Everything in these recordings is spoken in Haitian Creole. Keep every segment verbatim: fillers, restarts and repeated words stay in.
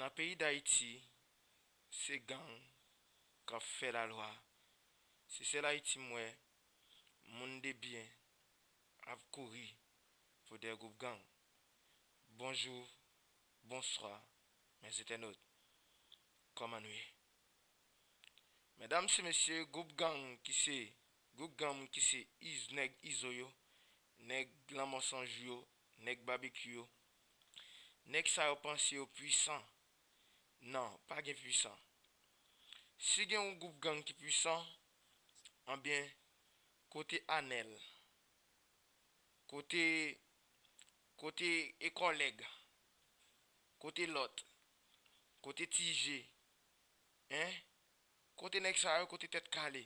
Nan peyi Dayiti, se gang k ap fè lalwa. Se sèl Ayiti m wè moun de byen ap kouri pou de gwoup gang. Bonjou, bonswa, mèzentènot. Kòman nou ye? Medam e mesye, gwoup gang ki se, gwoup gang ki se iz, nèg Izo yo, nèg Lanmò San Jou yo, nèg Babekyou yo, nèg sa yo panse yo pwisan. Non, pa gen pwisan. Si gen yon gwoup gang ki pwisan, anbyen, kote Anèl? Kote, kote e kòlèg? Kote lòt? Kote Tije? Hein? Kote nèg sa yo? Kote tèt kale?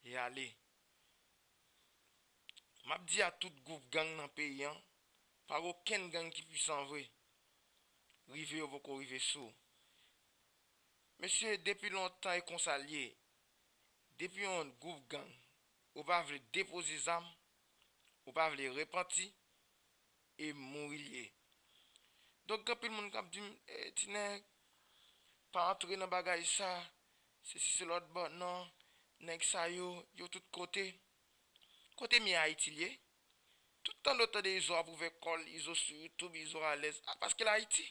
Y ale. M ap di a tout gwoup gang nan peyi an, pa gen okenn gang ki pwisan vre. Rive yo poko rive sou. Mesye, depi lontan e konsa l ye. Depi yon gwoup gang, ou pa vle depoze zam, ou pa vle repanti, e mouri l ye. Donk, gen anpil moun k ap di m, "E, ti nèg, pa antre nan bagay sa, se si se lòt bò, non, nèg sa yo, yo tout kote." Kote m ye Ayiti l ye? Tout tan nou tande Izo ap ouvè kò l, Izo sou YouTube, Izo alèz. A, paske l Ayiti.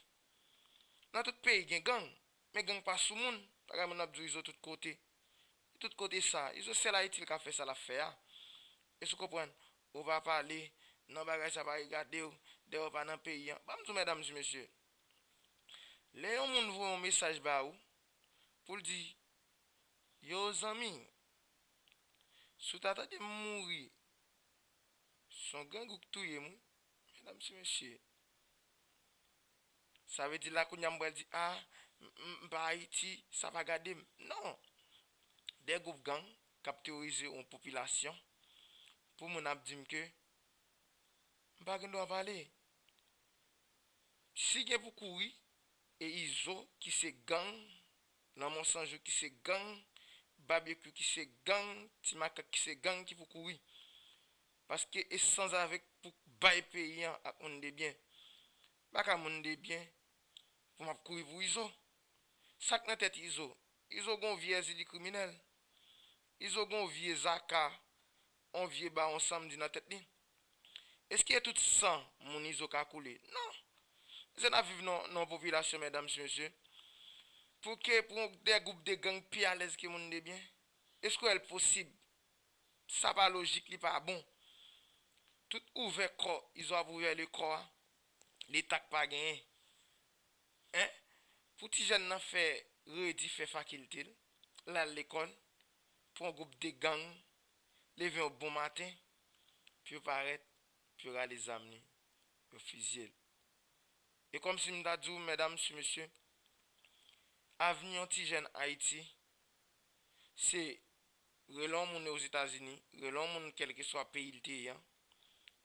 Nan tout peyi gen gang, men gang pa sou moun. Bagay moun ap di w Izo tout kote. Tout kote sa, Izo sèl Ayiti l ka fè sa l ap fè a. Èske w konprann? Ou pa pale, non, bagay sa pa regade w, dèyè w pa nan peyi an. Ban m di w, medam e mesye, lè yon moun voye yon mesaj ba ou, pou l di, "Yo, zanmi, si w ta tande m mouri, se yon grangou k touye m, wi." Medam e mesye, sa vle di la kounye a m pral di, "A, m, m, m pa Ayiti, sa pa gade m." Non. De gwoup gang k ap teworize yon popilasyon pou moun ap di m ke m pa gen dwa pale. Si gen pou kouri, e Izo ki se gang, Lanmò San Jou ki se gang, Babekyou ki se gang, Ti Makak ki se gang ki pou kouri. Paske e sanzavèk pou bay peyi an ak moun de byen. M pa ka moun de byen pou m ap kouri pou Izo. Sa k nan tèt Izo? Izo gon vye èzili kriminèl. Izo gon vye zaka, on vye bawon sanmdi nan tèt li. Èske tout san moun Izo ka koule? Non. Se n ap viv nan, nan yon popilasyon, medam e mesye, pou ke pou yon, de gwoup de gang pi alèz ke moun de byen? Èske w wè l posib? Sa pa lojik, li pa bon. Tout ouvè kò, Izo ap ouvè le kò a, Leta k pa genyen. Hein? Pou ti jèn nan fè redi, fè fakilte l, l al lekòl, pou yon gwoup de gang leve yon bon maten, pou yo parèt, pou yo rale zam li, yo fizye l. E kòmsi m ta di w, medam e mesye, avni yon ti jèn Ayiti, se rele yon moun Ozetazini, rele yon moun kèlkeswa peyi l te ye an.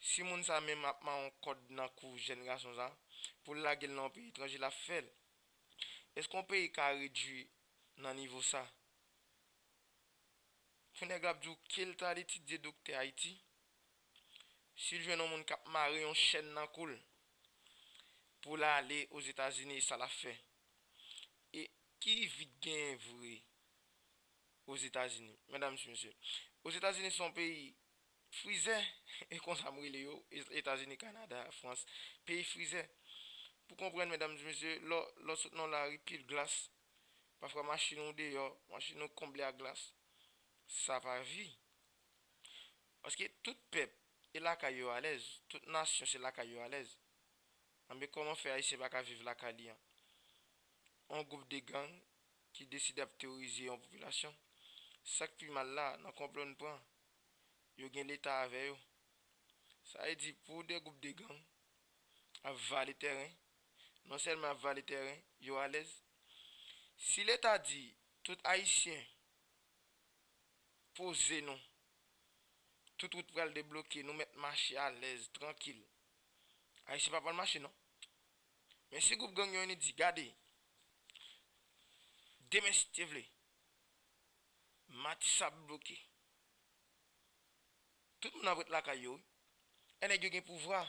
Si moun sa menm ap mare yon kòd nan kou jèn gason sa, pou l lage l nan yon peyi etranje, l ap fè l. Èske yon peyi ka redui nan nivo sa? Pou nèg la ap di w ke l t al etidye doktè Ayiti, si l jwenn yon moun k ap mare yon chèn nan kou l pou l ale Ozetazini, e sa l ap fè? E ki vi k genyen vre Ozetazini, medam e mesye? Ozetazini se yon peyi frizè, e konsa m rele yo, E-, Etazini, Kanada, Frans, peyi frizè. Pou konprann, medam e mesye, lè w, lè w sot nan lari, pil glas, pafwa machin ou deyò, machin ou konble ak glas. Sa pa vi. Paske tout pèp e lakay yo alèz, tout nasyon se lakay yo alèz. Anben, kòman fè Ayisyen pa ka viv lakay li an? Yon gwoup de gang ki deside ap teworize yon popilasyon. Sa k pi mal la, nan konplo n pran, yo gen Leta avè yo. Sa vle di, pou de gwoup de gang ap vale tèren, non sèlman ap vale tèren, yo alèz. Si Leta di tout Ayisyen poze nou, tout wout pral debloke, nou mèt mache alèz, trankil, Ayisyen pa pral mache, non. Men si gwoup gang yo vini di, gade, demen si Dye vle, Matisab bloke. Tout moun ap ret lakay yo, wi. E nèg yo gen pouvwa.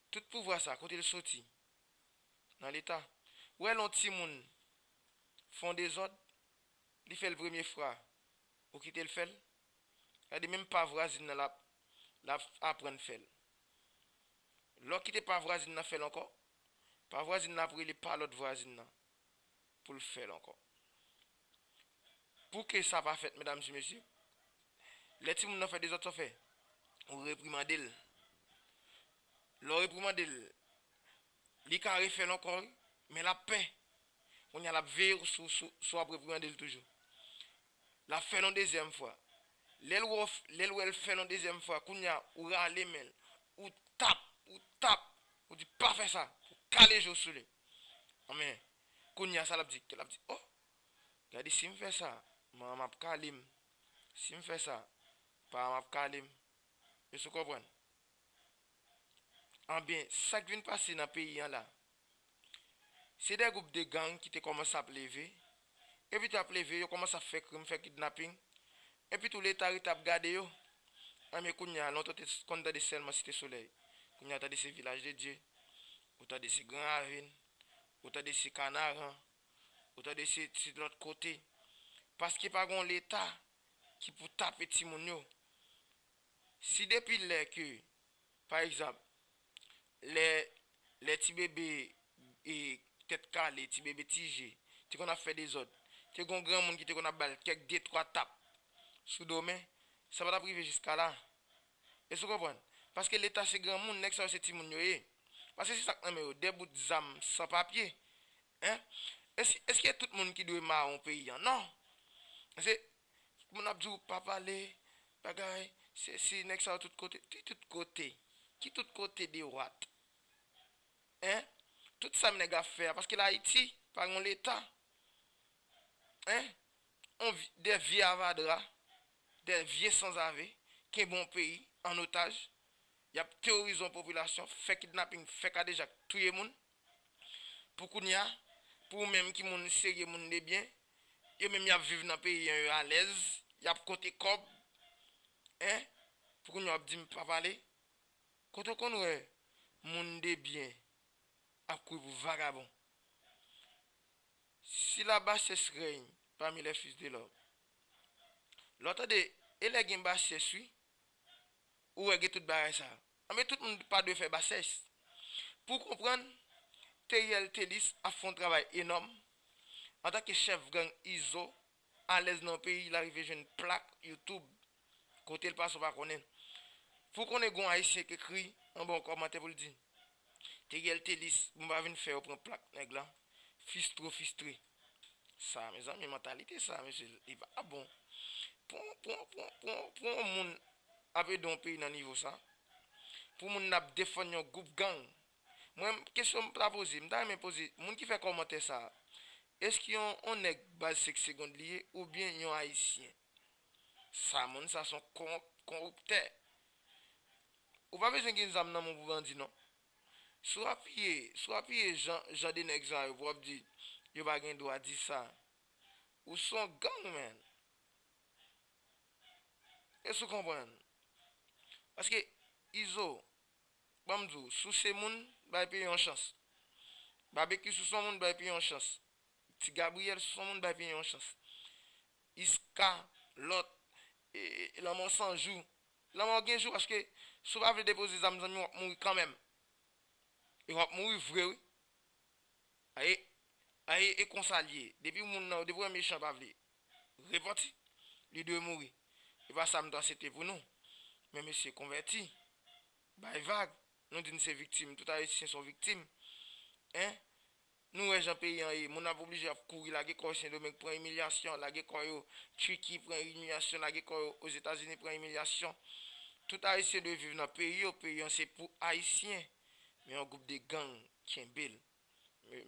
Tout pouvwa sa, kote l soti? Nan Leta. Ou wè lè yon timoun fè yon dezòd, li fè l premye fwa, ou kite l fè l. Gade, menm pa vwazin nan l ap, l ap aprann fè l. Lè w kite pa vwazin nan fè l ankò, pa vwazin nan ap rele pa lòt vwazin nan pou l fè l ankò. Pou ke sa pa fèt, medam e mesye, lè timoun nan fè dezòd, sa w fè, ou reprimande l. Lè w reprimande l, li ka refè l ankò, wi, men l ap pè. Kounye a, l ap veye w si, si, si w ap reprimande l toujou. L ap fè l yon dezyèm fwa. Lè l wè w f-, lè l wè l fè l yon dezyèm fwa, kounye a, ou rale men l, ou tap, ou tap, ou di, "Pa fè sa," ou kale je w sou li. Anben, kounye a, sa l ap di, l ap di, "Oh, gade, si m fè sa, manman m ap kale m. Si m fè sa, papa m ap kale m." Èske w konprann? Anben, sa k vin pase nan peyi an la, se de gwoup de gang ki te kòmanse ap leve, epi tou ap leve, yo kòmanse ap fè krim, fè kidnaping, epi tou Leta rete ap gade yo. Anben, kounye a, lontan w te konn tande sèlman Site Solèy. Kounye a, w tande se Vilaj de Dye, ou tande se Gran Ravin, ou tande se Kanaran, ou tande se, se lòt kote. Paske pa gen yon Leta ki pou tape timoun yo. Si depi lè ke, pa egzanp, lè, lè ti bebe, e, tèt kale, ti bebe ti je, te konn ap fè dezòd, te gen yon granmoun ki te konn ap ba l kèk de twa tap sou do men, sa pa t ap rive jiska la. Èske w konprann? Paske Leta se granmoun, nèg sa yo se timoun yo ye. Paske se sa k nan men yo, de bout zam san papye. Hein? Èske, èske tout moun ki dwe mawon peyi an? Non. Se moun ap di w pa pale, bagay, se, se nèg sa yo tout kote. Ki tout kote? Ki tout kote de what? Hein? Tout sa nèg ap fè a, paske Ayiti pa gen Leta. Hein? On vi-, de vye avadra, de vye sanzave, kenbe yon peyi an otaj. Y ap teworize yon popilasyon, fè kidnaping, fè kadejak, touye moun. Pou kounye a, pou ou menm ki moun serye, moun de byen, yo menm y ap viv nan peyi an, yo alèz, y ap konte kòb. Hein? Pou kounye a, w ap di m pa pale. Kote w konn wè moun de byen ap kouri pou vagabon? Si la bassesse règne parmi les fils de l'homme. Lè w tande, e lè gen bassesse, wi, ou wè gen tout bagay sa. Anben, tout moun pa dwe fè bassesse. Pou w konprann, Theriel Thélis ap fè yon travay enòm antanke chèf gang Izo, alèz nan yon peyi, l arive jwenn plak YouTube. Kote l pase, w pa konnen. Pou w konnen gen yon Ayisyen k ekri anba yon kòmantè pou l di, "Theriel Thélis, bon, pa vin fè yo pran plak nèg la. Fistro fistre." Sa, mezanmi, mantalite sa, mesye, li pa bon. Pou, pou, pou, pou, pou yon moun ap ede yon peyi nan nivo sa, pou moun nan ap defann yon gwoup gang. Mwen, kesyon m ta poze, m ta renmen poze, moun ki fè kòmantè sa, èske yon, yon nèg baz Senk Segond li ye oubyen yon Ayisyen? Sa, moun sa se yon kowonp-, kowonptè. Ou pa bezwen gen zam nan men w pou bandi, non. Si w apiye, si w apiye jan, jan de nèg sa yo, pou w ap di, yo pa gen dwa di sa. Ou se yon gang, man. Èske w konprann? Paske, Izo, ban m di w, Souse moun, bay peyi yon chans. Babekyou Souse yon moun, bay peyi yon chans. Ti Gabriyèl Souse yon moun, bay peyi yon chans. Iska, lòt, e, e, Lanmò San Jou. Lanmò gen jou, paske si w pa vle depoze zam, zanmi, w ap mouri kanmenm. E w ap mouri vre, wi. Aye, aye, e konsa l ye. Depi moun nan, depi w wè mechan pa vle repanti, li dwe mouri. E pa sa m t aksepte pou nou. Men mesye, konvèti. Bay vag. Nou di n se viktim. Tout Ayisyen se yon viktim. Hein? Nou wè jan peyi an ye. Moun ap oblije ap kouri, lage kò yo Sendomeng, pran imilyasyon, lage kò yo Tchiki, pran imilyasyon, lage kò yo Ozetazini, pran imilyasyon. Tout Ayisyen dwe viv nan peyi yo. Peyi an se pou Ayisyen. Men yon gwoup de gang kenbe l.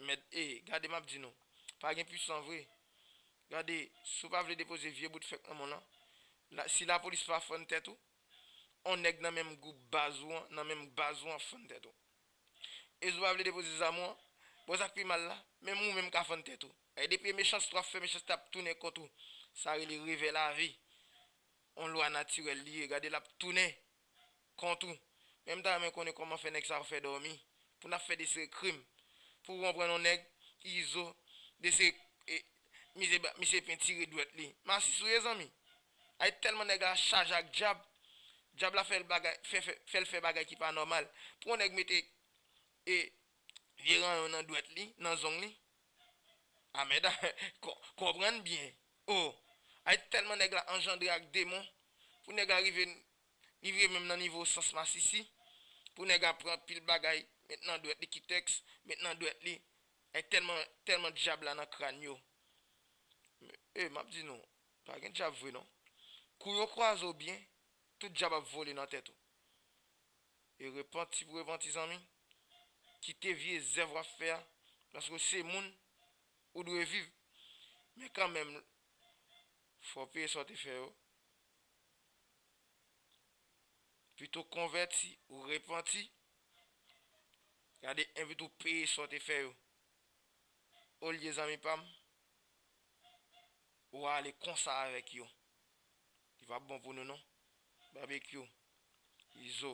Mèt, e, gade m ap di nou. Pa gen pwisan vre. Gade, si w pa vle depoze vye bout fèk nan men w lan, la, si lapolis pa fann tèt ou, on nèg nan menm gwoup baz ou an, nan menm baz ou an fann tèt ou. E si w pa vle depoze zam ou an, bon, sa k pi mal la, menm ou menm ka fann tèt ou. E depi e mechanste w ap fè, mechanste ap tounen kont ou. Sa rele revè lavi. On lwa natirèl li ye, gade l ap tounen kont ou. Men m ta renmen konnen kòman fè nèg sa yo fè dòmi. Pou n ap fè de seri krim. Pou w konprann yon nèg, Izo, de se, e, misye ba, misye pentire dwèt li. Masisi w ye, zanmi. Ay tèlman nèg la chaje ak dyab. Dyab la fè l bagay, fè, fè, fè l fè bagay ki pa nòmal. Pou yon nèg mete, e, vye ranyon nan dwèt li, nan zong li. A mèd, kon-, konprann byen. O, ay tèlman nèg la anjandre ak demon. Pou nèg la rive, li rive menm nan nivo sans masisi. Pou nèg la pran pil bagay, met nan dwèt li, kitèks, met nan dwèt li. Ay tèlman, tèlman dyab la nan kràn yo. E, m ap di nou, pa gen dyab vre non. Kou yo kwaze w byen, tout dyab ap vole nan tèt ou. E repanti pou repanti, zanmi. Kite vye zèv w ap fè a, paske w se moun, ou dwe viv. Men kanmenm, fò w peye sa w te fè yo. Pito konvèti ou repanti, gade, envite w peye sa w te fè yo. Olye, zanmi pa m, ou ale konsa avèk yo. Li p ap bon pou nou non. Babekyou, Izo,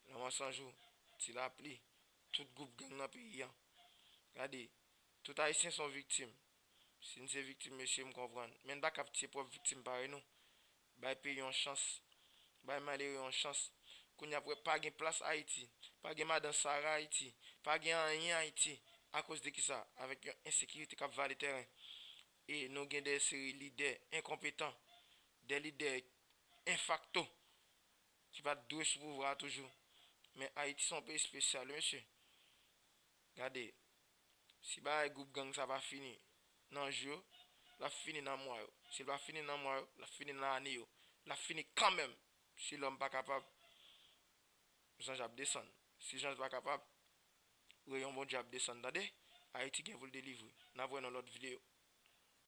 Lanmò San Jou, Ti Lapli, tout gwoup gang nan peyi an. Gade, tout Ayisyen se yon viktim. Si n se viktim, mesye, m konprann. Men n pa kab tiye pwòp viktim parèy nou. Bay peyi yon chans. Bay malere yon chans. Kounye a pou wè pa gen plas Ayiti. Pa gen madan Sara Ayiti. Pa gen anyen Ayiti. Akoz de kisa? Avèk yon ensekirite k ap vale tèren. E nou gen de seri lidè enkonpetan, de lidè enfakto ki pa t dwe sou pouvwa a toujou. Men Ayiti se yon peyi espesyal, wi, mesye. Gade, si bagay gwoup gang sa pa fini nan jou yo, l ap fini nan mwa yo. Si l pa fini nan mwa yo, l ap fini nan ane yo. L ap fini kanmenm. Si lòm pa kapab, zanj ap desann. Si zanj pa kapab, reyon Bondye ap desann, tande? Ayiti gen pou l delivre. N ap wè nan lòt videyo.